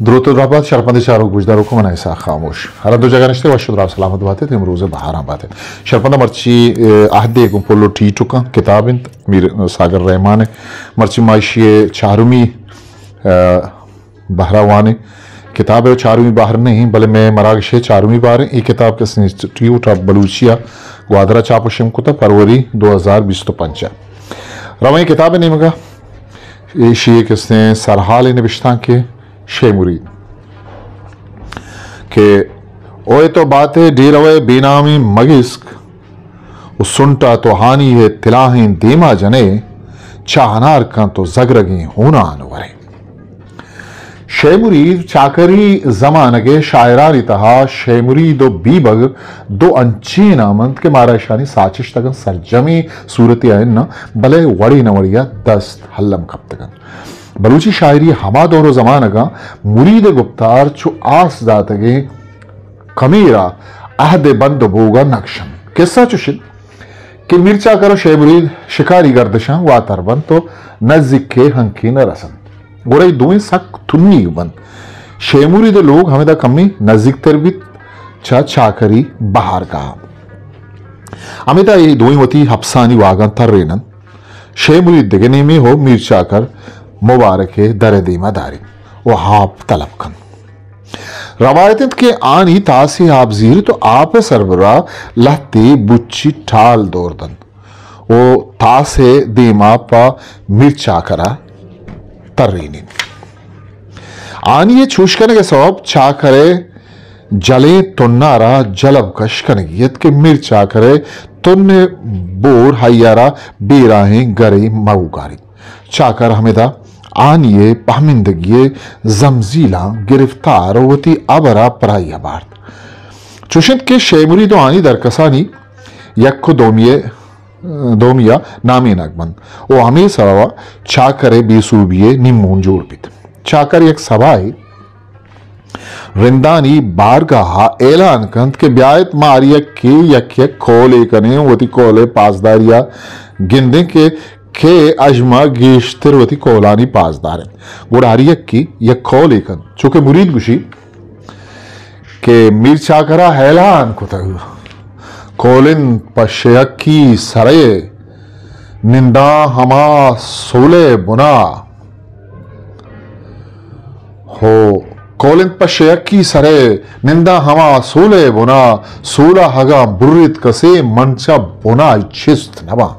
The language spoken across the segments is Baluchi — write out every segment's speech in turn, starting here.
دروت و درہبات شرپندیں چاروک گوشداروکاں، من اسحاق خاموش۔ ہر دو جگہ نشتے وش و دراہ سلامت باتیت، امروز بہاراں باتیت۔ شرپنداں مرچی، اے، عہدے گوں پل و ٹیٹکاں کتاب انت، میر ساگر رحمان ءِ۔ مرچی ما ایشی ءِ چارمی، اے، بہر ءَ وانیں۔ کتاب ءِ چارمی بہر نہ ایں، بلے مئے مراگش ءِ چارمی بہر ایں۔ اے کتاب کسیں انسٹیٹیوٹ آف بلوچی ءَ گوادر ءَ چاپ و شنگ کتگ، فروری دو ہزار بیست و پنچ ءَ۔ رویں کتاب ءِ نیمگ ءَ ایشی ءِ کسیں سرحالیں نبشتانکے شے مرید کہ اوئے تو بات ءِ ڈیرہ ءِ بے نامی مگسک و سنٹا تو ہانی ءِ تلاہیں دیما جنے، چاہنار کن تو زگرگیں ہونان ورے۔ شے مرید چاکری زمانگ ءِ شاعرانی تہا شے مرید و بیبگ دو انچیں نام انت کہ مارا اشانی ساچشتگاں سرجمیں صورتے ءَ اناں، بلے وڑے نہ وڑے ءَ دست الم کپتگ انت۔ بلوچی شاعری ءِ ہما دور و زمانگاں مرید ءِ گپتار چو آس داتگیں کمیر ءَ عہد ءِ بند و بوگ ءَ نقش انت۔ کسہ چش انت کہ میر چاکر و شے مرید شکاری گردشاں واتر بنت و نزیک ءَ ہنکین ءَ رسنت، گڑا اے دوئیں سک تنیگ بنت۔ شے مرید ءِ لوگ ہمدا کمے نزیک تر بیت چہ چاکری بہارگاہ۔ ہمدا اے دوئیں وتی ہپسانی واگاں تریننت۔ شے مرید دگہ نیمے ہو میر چاکر مبارک ءِ در ءِ دیما داریت و آپ طلب کنت۔ روایت انت کہ آنی تاسے آپ زیرت و آپ ءِ سربرا لہتے بچی ٹال دور دنت و تاس ءِ دیما پہ میر چاکر ءَ ترینیت۔ آنی ءِ چوش کنگ ءِ سوب چاکر ءِ جلیں تنارا جلب کش کنگی ات کہ میر چاکر ءِ تن ءِ بور ہیارا بیراہیں گرے مہ اوگاریت۔ چاکر ہمدا آنی ءِ پہمندگی ءِ زمزیلاں گرفتار و وتی ہبرا پرائی ءَ بارت۔ چوش انت کہ شے مرید و آنی درکسانی یک و دومی ءِ، دومی ءَ نامینگ بنت و ہمے سبب ءَ چاکر ءِ بے سوبی ءِ نیمون جوڑ بیت۔ چاکر یک سباہے رندانی بارگاہ ءَ اعلان کنت کہ بیایت ما ہر یکے یک یک کولے کنیں، وتی کول ءِ پاسداری ءَ گندیں کہ کئے اژ ما گیشتر وتی کولانی پاسدار انت۔ گڑا ہر یکے یک کولے کنت، چو کہ مرید گوشی کہ میر چاکر ءَ اعلان کتگ، کول انت پہ شیکی سرے ننداں ہما سولے بنا۔ ہو، کول انت پہ شیکی سرے ننداں ہما سولے بنا، سولا ہگاں بریت کسے من چہ بنا چست نباں۔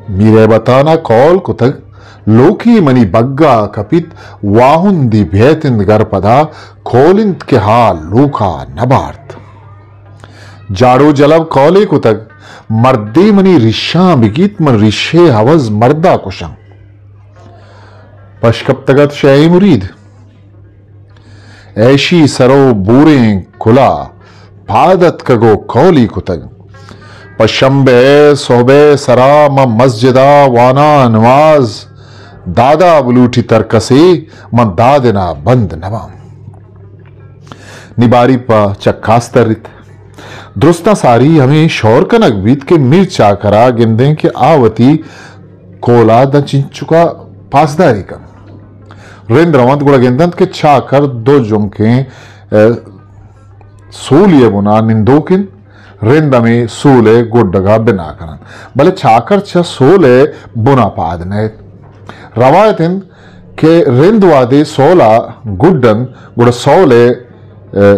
میر ءِ بتانا کول کتگ، لوکی منی بگا کپیت، واہندی بیت انت گر پدا، کول انت کہ ہا لوکا نبارت۔ جاڑو جلب کولے کتگ، مردے منی ریشاں بگیت، من ریشے عوض مردا کشاں۔ پشکپتگ ات شے مرید۔ ایشی سر و بوریں کلا پاد اتکگ و کولی کتگ۔ پہ شمبے سہبے سرا من مسجدا واناں نماز، دادا بلوٹی ترکسے من دادنا بند نباں۔ نی باری پہ چکاس تریت۔ درستاں ساری ہمے شور کنگ بیت کہ میر چاکرا گندیں کہ آ وتی کولا داں چنچکا پاسداری کنت۔ رند رونت گڑا گندنت کہ چاکر دو جنکیں، اے، سولی ءِ بنا نندوک انت، رند ہمے سول ءِ گڈگا بنا کننت۔ بلے چاکر چہ سول ءِ بنا پاد نئیت۔ روایت انت کہ رند وہدے سولا گڈ انت، گڑا سول ءِ، اے،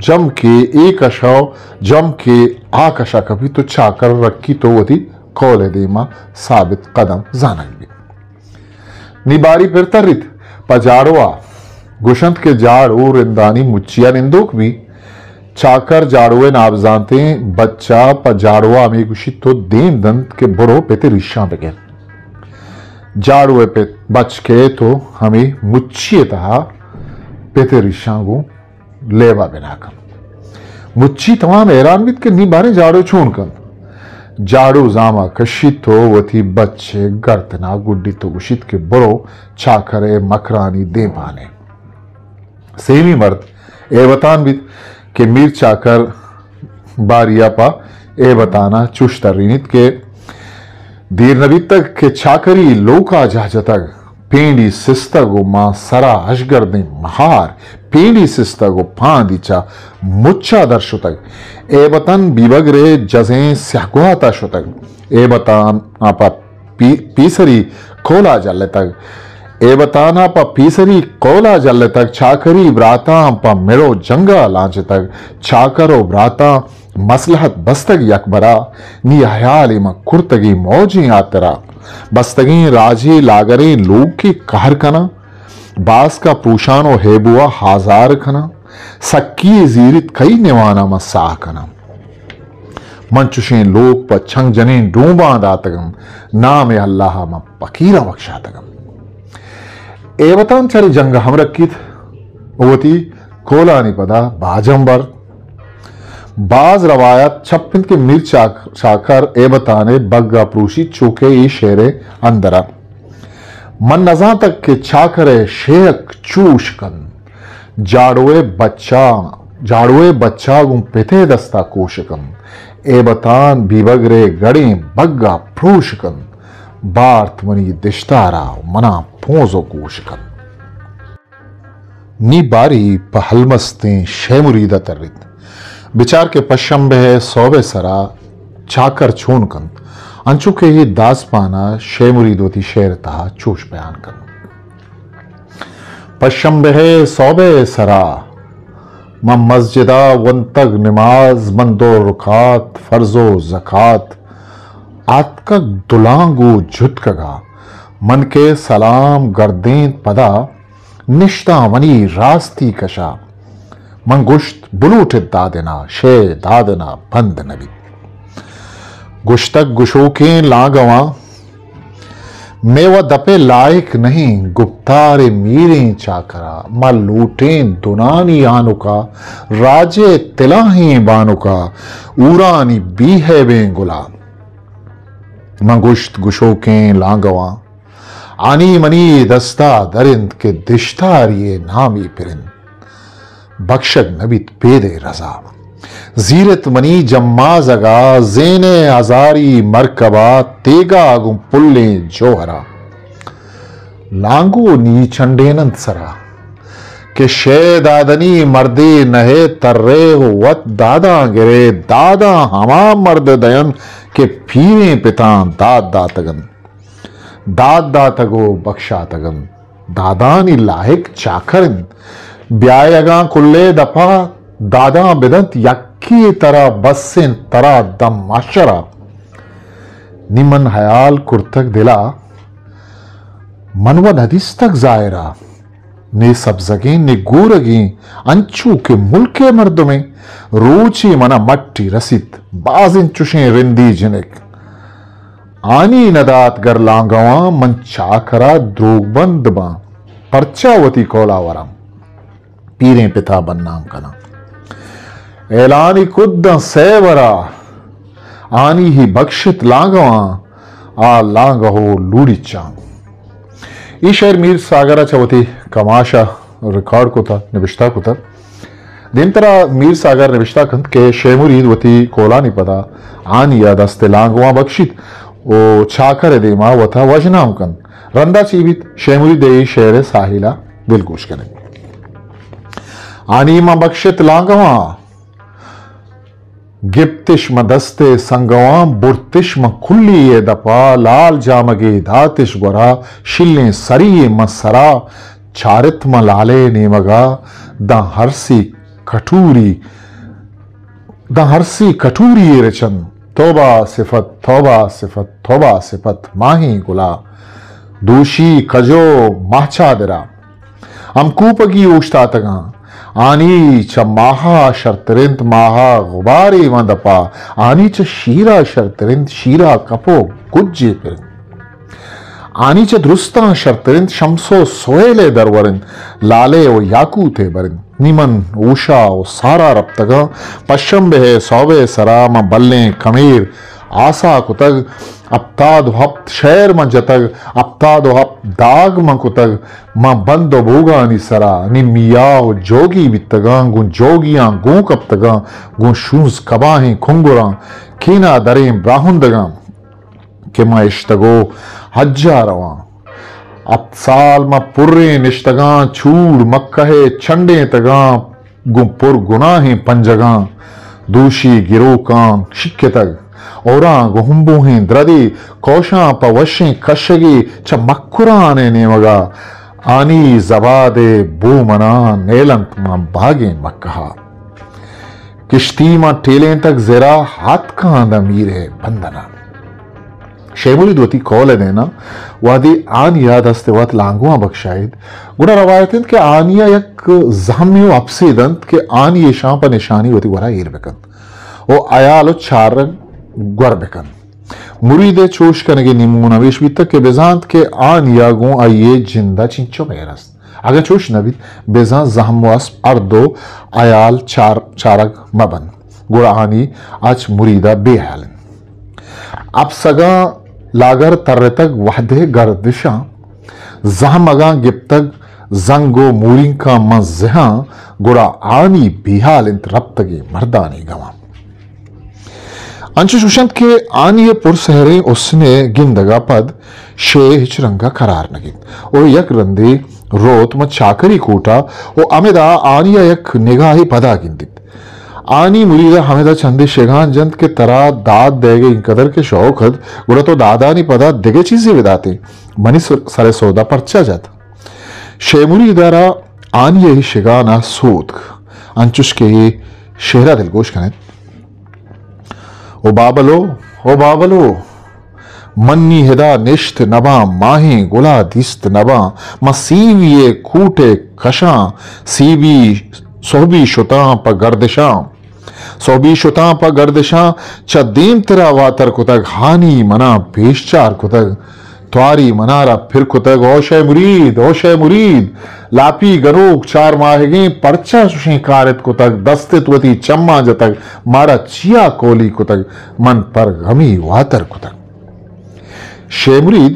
جمکے اے کشا و جمکے آ کشا کپیت و چاکر رکیت و وتی کول ءِ دیما ثابت قدم زانگ بیت۔ نی باری پر تریت پہ جاڑوا۔ گوشنت کہ جاڑو رندانی مچیا نندوک بی۔ چاکر جاڑو ءِ نابزانتیں بچا پہ جاڑوا ہمے گوشیت و دیم دنت کہ برو پت ءِ ریشاں بگر۔ جاڑو ءِ پت بچ کیت و ہمے مچی ءِ تہا پت ءِ ریشاں گوں لیبا بنا کنت۔ مچی تمام حیران بیت کہ نی باریں جاڑو چون کنت۔ جاڑو زاما کشیت و وتی بچ ءِ گردنا گڈیت و گوشیت کہ برو چاکر ءِ مکرانی دیمپانے۔ سیمی مرد اے وتان بیت کہ میر چاکر باریا پہ اے وتانا چوش ترینیت کہ دیر نہ بیتگ کہ چاکری لوکا جاہ جتگ۔ پینڈی سستگ و ماں سرا اشگردیں مہار، پینڈی سستگ و پاندی چہ مچا در شتگ۔ ایبتان بیبگر ءِ جزیں سیاہ گواتا شتگ۔ ایبتان آ پہ پی-، پیسری کولا جلتگ۔ ایبتانا پہ پیسری کولا جلتگ۔ چاکری براتاں پہ مڑو جنگا لانچتگ۔ چاکر و براتاں مصلحت بستگ یک برا، نی حیالی من کرتگی موجیں آترا۔ بستگیں راجے لاگریں لوگ کے قہر کناں، باسکا پروشان و ہیبوا ہازار کناں، سکی زیرت کئی نوانا من ساہ کناں۔ من چوشیں لوگ پہ چنگ جنین ڈومباں داتگم، نام اللہ من پکیراں بخشاتگم۔ ایوتان چرے جنگ ہم رکیت، وتی کولانی پدا باجم برت۔ باز روایت چپ انت کہ میر چاک-، چاکر ایبتان ءِ بگ ءَ پروشیت، چو کہ اے شعر ءِ اندر ءَ۔ من نزانتگ کہ چاکر ءِ شیہک چوش کنت۔ جاڑو ءِ بچا، جاڑو ءِ بچا گوں پت ءِ دست ءَ کوش کنت۔ ایبتان بیبگر ءِ گڑیں بگ ءَ پروش کنت۔ بارت منی دشتار ءَ، منا پونز و گوش کنت۔ نی باری پہ ہلمستیں شے مرید ءَ تریت۔ بچار کہ پشمبہ ءِ سہب ءِ سرا چاکر چون کنت، انچو کہ اے داسپان ءَ شے مرید وتی شعر ءِ تہا چوش بیان کنت۔ پشمبہ ءِ سہب ءِ سرا من مسجد ءَ ونتگ نماز، من دو رکعت فرض و زکات، آتکگ دلانگو جھتکگ ءَ، من کہ سلام گردینت پدا، نشتاں منی راستی کشا۔ من گوشت، بلوٹت دادنا، شے دادنا بند نبیت۔ گوشتگ گشوکیں لانگواں، مئے و دپے لائق نہیں، گپتار میریں چاکرا، ما لوٹیں دنانی آنکا، راجے تلاہیں بانکا، اورانی بی ہیبیں گلا۔ من گوشت گشوکیں لانگواں، آنی منی دستا در انت کہ دشتاری ءِ نامی پر انت۔ بکشگ نہ بیت پید ءِ رضا۔ زیرت منی جمازگا، زین ءِ ہزاری مرکبا، تیگا گوں پلیں جوہرا۔ لانگو نی چنڈین انت سرا کہ شے دادنی مردے نہ ءِ، ترے و وت داداں گرے، داداں ہما مرد دینت کہ پیریں پتاں داد داتگ انت۔ داد داتگ و بکشاتگ انت۔ دادانی لائق چاکر انت۔ بیائے اگاں کلے دپا داداں بدنت، یکے ترا بس انت، ترا دم محشرا۔ نی من حیال کرتگ دلا، من و ندیستگ ظاہرا۔ نے سبزگیں، نے گورگیں، انچو کہ ملک ءِ مردمیں۔ روچے منا مٹی رسیت، باز انت چوشیں رندی جنک۔ آنی ندات گر لانگواں، من چاکرا دروگ بند باں، پرچا وتی کولا وراں، پیریں پتا بنام کناں۔ اعلانی کت داں سیورا، آنی ہی بکشت لانگواں، آ لانگہو لوڑی چاں۔ اے شعر میر ساگر ءَ چہ وتی کماش ءَ ریکارڈ کتہ، نبشتہ کتہ۔ دیمترا میر ساگر نبشتہ کنت کہ شے مرید وتی کولانی پدا آنی ءَ دست لانگواں بکشیت و چاکر ءِ دیما وتا وژنام کنت۔ رندا چی بیت؟ شے مرید ءِ اے شعر ءِ ساحل ءَ دلگوش کنیں۔ آنی من بکشت لانگواں، گپتش من دست ءِ سنگواں، برتش من کلی ءِ دپا، لال جامگے داتش گورا، شلیں سری من سرا، چارت من لال ءِ نیمگا، داں ہرسی کٹوری، داں ہرسی کٹوری ءِ رچن، توبہ صفت، توبہ صفت، توبہ صفت، ماہیں گلا، دوشی کجو ماہ چادرا۔ ہمکوپگی اوشتاتگاں۔ آنی چہ ماہا شرتر انت، ماہا غبارے ماں دپا۔ آنی چہ شیرا شرتر انت، شیرا کپو گجے پر انت۔ آنی چہ درستاں شرتر انت، شمس و سہیل ءِ درور انت، لالے و یاقوت ءِ بر انت۔ نی من اوشا و سارا رپتگاں، پشمبہ ءِ سہب ءِ سرا من بلیں کمیر آسا کتگ، ہپتاد و ہپت شعر من جتگ، ہپتاد و ہپت داگ من کتگ، من بند و بوگانی سرا نی میا و جوگی بیتگاں، گوں جوگیاں گوں کپتگاں، گوں شونز کباہیں کنگراں، کینا دریں براہندگاں کہ من اشتگو حجا رواں۔ ہپت سال ما پریں نشتگاں، چوڑ مکہ ءِ چنڈینتگاں، گوں پر گناہیں پنجگاں، دوشی گروکاں شکتگ۔ اوراں گوں ہمبوہیں دردے، کوشاں پہ وشیں کشگے، چہ مکران ءِ نیمگا۔ آنی زباد ءِ بو منا نیلنت ماں باگیں مکہا۔ کشتی ماں ٹیلینتگ زرا، ہاتکاں داں میر ءِ بندنا۔ شے مرید وتی قول ءَ دینا، وہدے آنیا دست ءِ وت لانگواں بکشائیت، گڑا روایت انت کہ آنیا یک زہمے و اپسے دنت کہ آنی ایشاں پہ نشانی وتی گورا ایر بکنت و عیال و چارگ گور بکنت۔ مرید ءِ چوش کنگے نیمون ہمیش بیتگ کہ بزانت کہ آنیا گوں آئی ءِ جند ءَ چنچو مہر است۔ اگاں چوش نہ بیت، بزاں زہم و اسپ ہر دو عیال چار، چارگ مہ بنت۔ گڑا آنی اچ مریدا بے ہیال انت۔ اپسگاں لاگر ترتگ وہدے گردشاں، زہمگاں گپتگ زنگ و مورینکاں من زہاں، گڑا آنی بے ہیال انت رپتگیں مردانی گواں۔ انچش گوشنت کہ آنی ءِ پرسحریں حسن ءِ گندگ ءَ پد شے ہچ رنگ ءَ قرار نہ گیت و یک رندے روت من چاکری کوٹا و ہمدا آنی ءَ یک نگاہے پدا گندیت۔ آنی مرید ءَ ہمدا چندے شگان جنت کہ ترا داد دئیگ ءِ اینقدر کہ شوق ات، گڑا تو دادانی پدا دگہ چیزے بداتیں، منی سر، سر ءِ سودا پرچا جت؟ شے مرید ءَ را آنی ءِ شگان ءَ سوتک، انچش کہ اے شعر ءَ دلگوش کنت۔ او بابلو، او بابلو، من نی ہدا نشت نباں، ماہیں گلا دیست نباں، من سیوی ءِ کوٹے کشاں، سیبی سہبی شتاں پہ گردشاں۔ سہبی شتاں پہ گردشاں، چہ دیم ترا واتر کتگ، ہانی منا پیش چار کتگ، تواری منارا پھر کتگ۔ او شے مرید، او شے مرید، لاپی گنوک چار ماہگیں پرچا چشیں کارت کتگ، دستت وتی چماں جتگ، مارا چیا کولی کتگ، من پر غمی واتر کتگ۔ شے مرید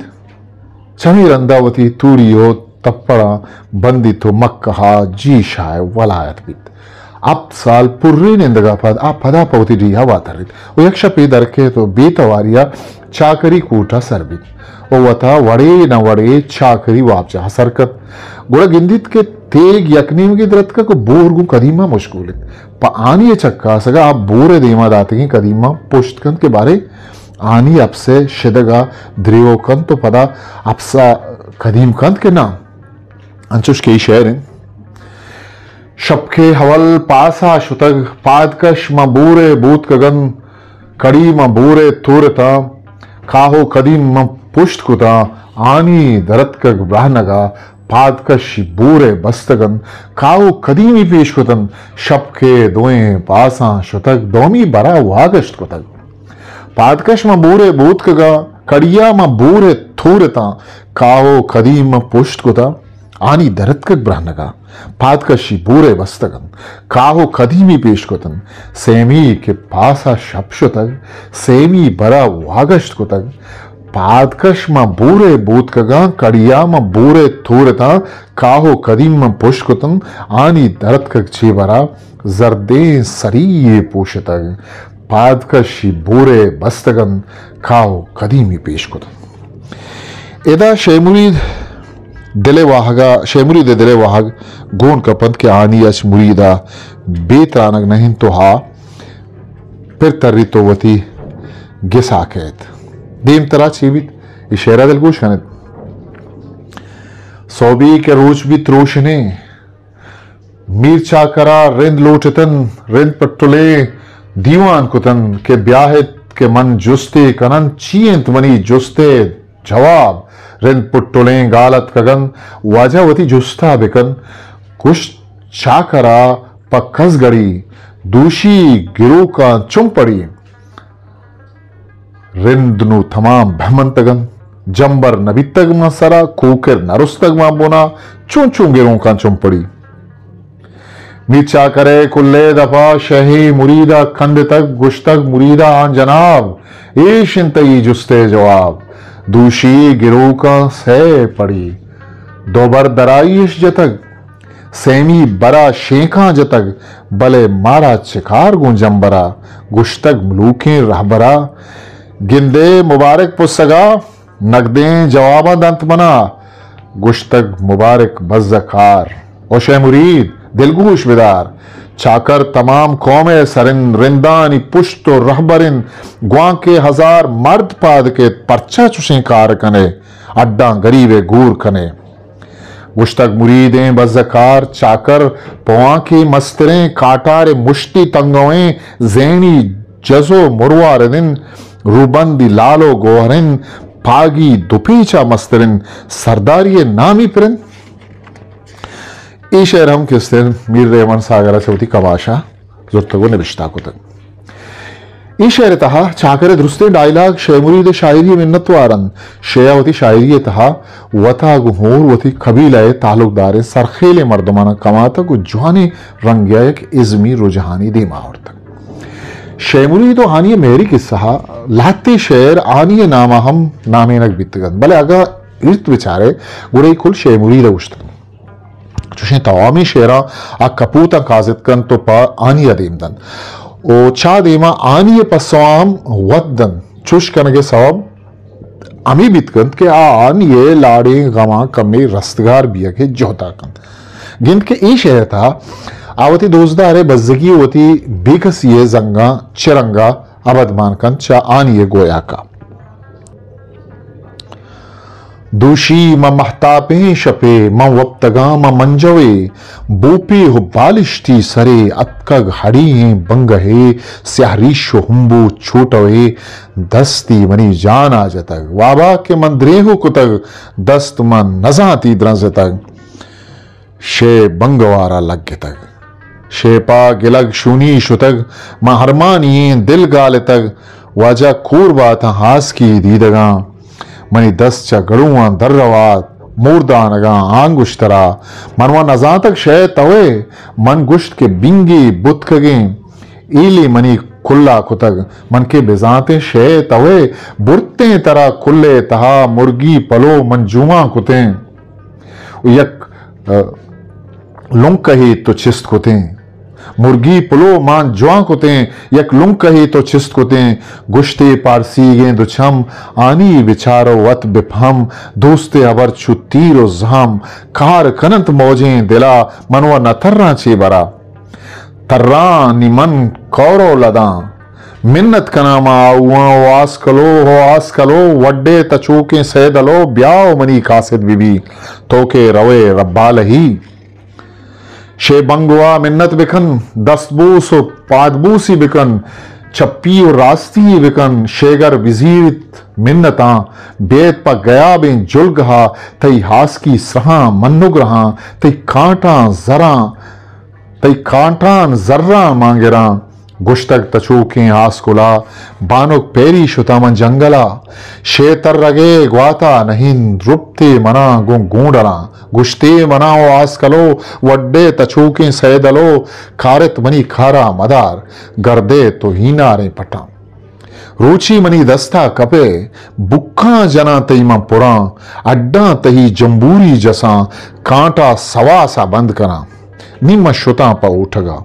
چمی رندا وتی توری و تپڑاں بندیت و مکہا جی شاہ ولایت بیت۔ ہپت سال پریں نندگا پد آ پدا پہ وتی ڈیہا واتریت و یک شپے درکیت و بے تواریا چاکری کوٹا سر بیت و وتا وڑے نہ وڑے چاکری وابجاہ سر کنت۔ گڑا گندیت کہ تیگ یک نیمگے درتکگ و بور گوں قدیما مشغول انت۔ پہ آنی چکاسگا آ بور دیما داتگیں قدیما پشت کنت کہ بارے آنی اپس ءِ شدگ ءَ دریو کنت و پدا اپس ءَ قدیم کنت کہ ناں؟ انچوش کہ اے شعر انت۔ شپکے ہول پاسا شتگ، پادکش ماں بور ءِ بوتکگن، کڑی ماں بور ءِ تورتاں، کاہو قدیم ماں پشت کتاں، آنی درتکگ برہنگا، پادکشی بور ءِ بستگن، کاہو قدیمی پیش کتن، شپکے دوئیں پاساں شتگ، دومی برا واگشت کتگ۔ پادکش ماں بور ءِ بوتکگاں، کڑیا ماں بور ءِ تورتاں، کاہو قدیم ماں پشت کتاں، آنی درتکگ برہنگاں، پادکشی بور ءِ بستگن، کاہو قدیمی پیش کتن، سیمی کہ پاسا شپ شتگ، سیمی برا واگشت کتگ، پادکش ماں بور ءِ بوتکگاں، کڑیا ماں بور ءِ تورتاں، کاہو قدیم ماں پشت کتن، آنی درتکگ چے برا زردیں سری یے پوشتگ، پادکشی بور ءِ بستگن، کاہو قدیمی پیش کتن۔ ادا شے مرید دل ءِ واہگا، شے مرید ءِ دل ءِ واہگ گون کپنت کہ آنی اچ مریدا بے ترانگ نہ انت و ہا پر تریت و وتی گسا کئیت۔ دیم ترا چے بیت؟ اے شعرا دلگوش کنت۔ سہبی کہ روچ بیت روشنے، میر چاکرا رند لوٹتن، رند پہ ٹلیں دیوان کتن کہ بیاہت کہ من جستے کنن، چی انت منی جستے جواب؟ رند پہ ٹلیں گال اتکگن، واجہ وتی جستا بکن۔ گوشت چاکرا پہ کزگڑی، دوشی گروکاں چم پڑی۔ رند نوں تمام بہمنتگ انت۔ جمبر نہ بیتگ ماں سرا، کوکر نہ رستگ ماں بنا، چون چون گرونکاں چم پڑی۔ میر چاکر ءِ کلے دپا شہی مریدا کندتگ، گوشتگ مریدا آں جناب، ایش انت تئی جستے جواب۔ دوشی گروکاں سئے پڑی، دوبر درائیش جتگ۔ سیمی برا شینکاں جتگ، بلے مارا چکار گوں جمبرا؟ گوشتگ ملوکیں رہبرا، گندے مبارک پسگا، نگدیں جواباں دنت منا۔ گوشتگ مبارک بزکار۔ او شے مرید، دلگوش بدار۔ چاکر تمام قوم ءِ سرن، رندانی پشت و رہبرن، گوانکے ہزار مرد پاد کیت، پرچا چشیں کار کنے، اڈاں گریب ءَ گور کنے۔ گوشتگ مریدیں بزکار، چاکر پوانکے مستریں، کاٹار مشتی تنگویں، زینی جز و مروارد انت، روبندی لال و گوہر انت، پاگی دو پیچا مستر انت، سرداری نامی پر انت۔ اے شعر ہم کستر میر رحمان ساگر ءَ چہ وتی کماشا زرتگ و نبشتہ کتگ۔ اے شعر ءِ تہا چاکر ءِ درستیں ڈائیلاگ شے مرید ءِ شاعری ءِ منت وار انت۔ شے ءَ وتی شاعری ءِ تہا وتا گوں ہور وتی قبیلہ ءِ تعلقداریں سرخیلیں مردماناں کماتگ و جوانیں رنگے ءَ یک ازمی رجحانے دیما آورتگ۔ شے مرید و آنی ءِ مہری قصہ ءَ لہتے شعر آنی ءِ نام ءَ ہم نامینگ بیتگ انت، بلے اگاں ارت بچارئے گڑا اے کل شے مرید ءَ گوشتگ انت۔ چوشیں توامیں شعراں آ کپوتاں کازت کنت و پہ آنی ءَ دیم دنت و چا دیما آنی ءِ پسواں ہم وت دنت۔ چوش کنگ ءِ سوب ہمے بیت کنت کہ آ آنی ءِ لاڑیں غماں کمے رستگار بیگ ءِ جہد ءَ کنت۔ گند کہ اے شعر ءِ تہا آ وتی دوستدار ءِ بزگی و وتی بے کسی ءِ زنگاں چہ رنگ ءَ ابدمان کنت چہ آنی ءِ گویاک ءَ۔ دوشی ماں مہتاپیں شپے، من وپتگاں ماں منجوے، بوپی و بالشتی سرے، اتکگ ہڑی ایں بنگہے، سیاہ ریش و ہمبو چوٹوے، دستی منی جان ءَ جتگ۔ وابا کہ من دریغ و کتگ، دست من نزانتی درنزتگ۔ شے بنگوارا لگتگ۔ شے پا گلگ شونی شتگ، من ہرمانی ایں دل گالتگ۔ واجہ کور باتاں ہاسکی دیدگاں۔ منی دست چہ گڑواں در روات، موردانگاں آنگشترا۔ من و نزانتگ شے توئے، من گوشت کہ بنگی بتکگیں۔ ایلی منی کلا کتگ، من کہ بزانتیں شے توئے، برتیں ترا کلے تہا مرگی پلو من جوان کتیں۔ و یک، ء، لنکہے تو چست کتیں۔ مرگی پلو مان جوان کتیں، یک لنکہے تو چست کتیں۔ گشتے پارسیگیں دو چم، آنی بچار و وت بپہم۔ دوست ہبر چو تیر و زہم، کار کننت موجیں دلا، من و نہ تراں چے برا۔ تراں نی من کور و لداں۔ منت کناں ما آواں و آسکلو، ہو آسکلو، وڈے تچوکیں سیدلو، بیا و منی قاصد ببی، تو کہ روئے ربالہی۔ شے بنگوا منت بکن، دست بوس و پاد بوسی بکن، چپی و راستی بکن، شیگر بزیرت منتاں، بیت پہ گیابیں جلگہا، تئی ہاسکی سرہاں من نگرہاں، تئی کانٹاں زراں تئی کانٹان زراں مانگراں۔ گوشتگ تچوکیں آسکلا، بانک پیری شتاں من جنگلا۔ شے ترگے گواتا نہند رپتے منا گوں گونڈلاں۔ گوشتے منا و آسکلو، وڈے تچوکیں سیدلو، کارت منی کارا مدار، گردے تو ہیناریں پٹاں۔ روچی منی دستا کپے، بکاں جناں تئی من پراں، اڈاں تئی جمبوری جساں، کانٹا سواسا بند کناں۔ نی من شتاں پہ اوٹگا۔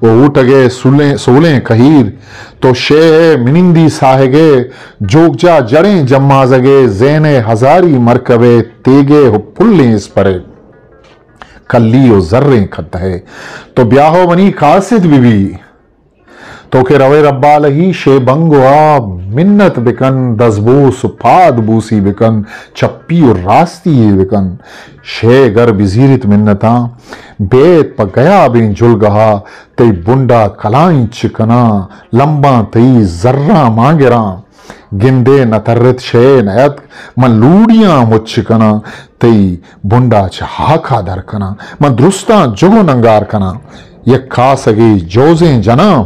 او اوٹگے سولیں، سولیں کہیر، تو شے منندی ساہگے، جوگجا جڑیں جمازگے، زینے ہزاری مرکبے، تیگے ہو پلیں اسپرے، کلی و زریں کدہے۔ تو بیا ہو منی قاصد ببی۔ تو کہ روئے ربالہی، شے بنگوا منت بکن، دزبوس و پاد بوسی بکن، چپی و راستی بکن۔ شے گر بزیرت منتاں، بیت پہ گیابیں جلگہا، تئی بنڈا کلائیں چکناں، لمباں تئی زراں مانگراں۔ گندے نہ ترت شے نیاتک، من لوڑیاں مچ کناں، تئی بنڈا چہ ہاکا در کناں، من درستاں جگ و ننگار کناں۔ یک کاسگے جوزیں جناں،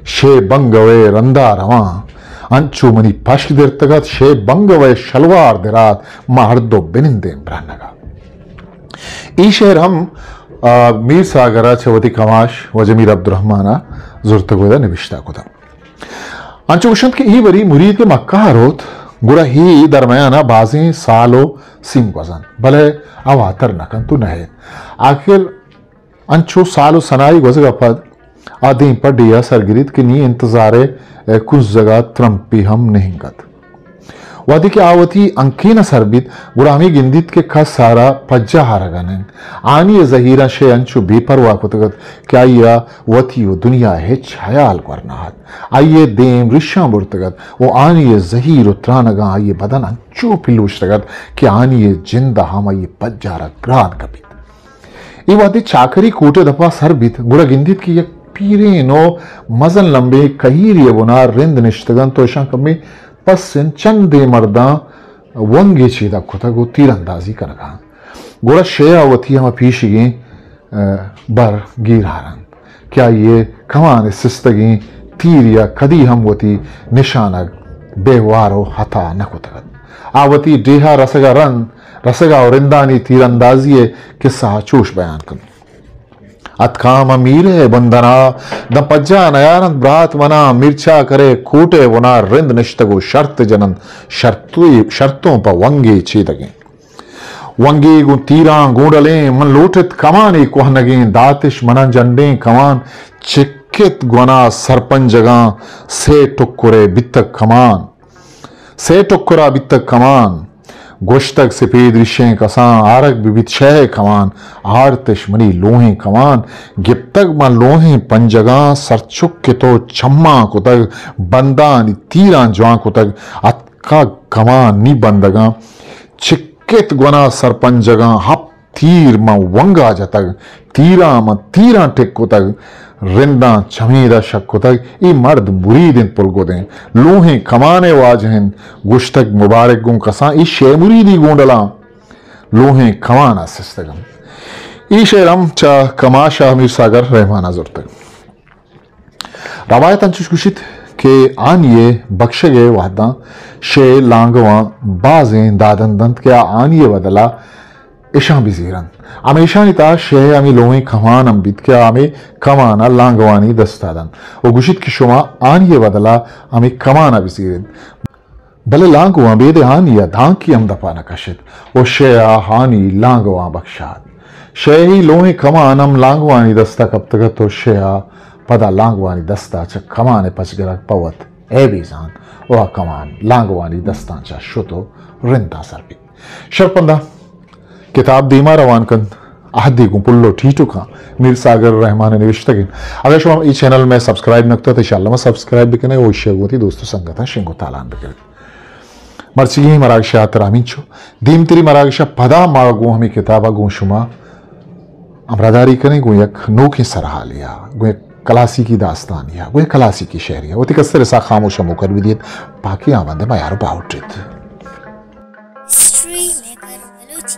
شے بنگوے رندا رواں۔ انچو منی پشک درتگت، شے بنگوے شلوار درات، ما ہر دو بنندیں برہنگا۔ اے شعر ہم، آ، میر ساگرا چہ وتی کماش واجہ میر عبدالرحمانا زرتگ و ادا نبشتہ کتگ۔ انچو گوشنت کہ اے وری مرید کہ مکہ ء روت، گڑا اے درمیان ء بازیں سال و سیم گوزنت، بلے آ واتر نہ کنت و نہ ایت۔ آخر انچو سال و سنائی گوزگ ء پد آ دیم پہ ڈیھ ء سر گریت کہ نی انتظار ء کنزگ ء ترمپے ہم نہنگ ات۔ وہدے کہ آ وتی ہنکین ء سر بیت، گڑا ہمے گندیت کہ کس آرا پجہ آرگ ء نہ انت۔ آنی ء زہیراں شے انچو بے پرواہ کتگ ات کہ آئی ء وتی و دنیا ء ہچ ہیال گور نہ ات۔ آئی ء دیم ریشاں برتگ ات و آنی ء زہیر و ترانگاں آئی ء بدن انچو پلوشتگ ات کہ آنی ء جند ء ہم آئی ء پجار ء گران کپیت۔ اے وہدے چاکری کوٹ ء دپا سر بیت، گڑا گندیت کہ یک پیرین و مزن لمبیں کہیری ء بنا رند نشتگ انت و اشاں کمے پس انت، چندے مرداں ونگے چیدگ کتگ و تیراندازی کنگا انت۔ گڑا شے ء وتی ہما پیشیگیں، ء، بر گیر آرنت کہ آئی ء کمان ء سستگیں تیری ء کدی ہم وتی نشانگ بے وار و ہتا نہ کتگ ات۔ آ وتی ڈیہا رسگ ء رند، رسگ ء و رندانی تیراندازی ء کسہ ء چوش بیان کنت۔ اتکاں من میر ء بندنا، داں پجا نیارنت برات منا، میرچاکر ء کوٹ ء بنا رند نشتگ و شرط جننت، شرطوے-، شرطوں پہ ونگے چیدگیں۔ ونگے گوں تیراں گونڈلیں، من لوٹت کمانے کوہنگیں، داتش منا جنڈیں کمان، چکت گونا سرپنجگاں، سے ٹکرے بیتگ کمان۔ سے ٹکرا بیتگ کمان۔ گوشتگ سپید ریشیں کساں، آرگ بہ بیت شے کمان۔ آرتش منی لوہیں کمان۔ گپتگ من لوہیں پنجگاں، سرچک کہ تو چماں کتگ، بندانی تیراں جوان کتگ، اتکگ کمان نی بندگاں۔ چکت گونا سرپنجگاں، ہپت تیر من ونگا جتگ، تیراں من تیراں ٹک کتگ، رنداں چمیدا شک کتگ۔ اے مرد مرید انت پلگدیں، لوہیں کمانے واجہ انت۔ گوشتگ مبارک گوں کساں، اے شے مریدی گونڈلاں لوہیں کمانا سستگ انت۔ اے شعر ہم چہ کماش ء میر ساگر رحمانا زرتگ۔ روایت انچش گوشیت کہ آنی ء بکشگ ء وہداں شے لانگواں بازیں دادن دنت کہ آ آنی ء بدلا اشاں بزیرنت۔ ہمیشانی تہا شے ہمے لوہیں کمان ہم بیت کہ آ ہمے کمان ء لانگوانی دستا دنت و گوشیت کہ شما آنی ء بدلا ہمے کمان ء بزیرنت۔ بلے لانگواں بیدے ہانی ء دانکے ہم دپا نہ کشت و شے ء ہانی لانگواں بکشات۔ شے ء لوہیں کمان ہم لانگوانی دست ء کپتگ ات و شے ء پدا لانگوانی دست ء چہ کمان ء پچگرگ پہ وت عیبے زانت و آ کمان لانگوانی دستاں چہ شت و رنداں سر بیت۔ شرپنداں کتاب دیما روان کنت، عہدے گوں پل و ٹیٹکاں، میر ساگر رحمان ء نوشتگ انت۔ اگر شما اے چینل مئے سبسکرائب نہ کتگ، انشاءاللہ ما سبسکرائب بکنے و ایشی ء گوں وتی دوست و سنگتاں شنگ و تالان بکنے۔ مرچیگیں مراگش ء ترا ہمینچو، دیمتری مراگش ء پدا ما گوں ہمے کتاب ء گوں شما ہمراہداری کنیں، گوں یک نوکیں سرحالے ء، گوں یک کلاسیکی داستانے ء، گوں یک کلاسیکی شعرے ء۔ وتی کستر اسحاق خاموش ء موکل بدیت، پاکیں آمد ء میار و باہوٹ ایت۔ History maker Balochi.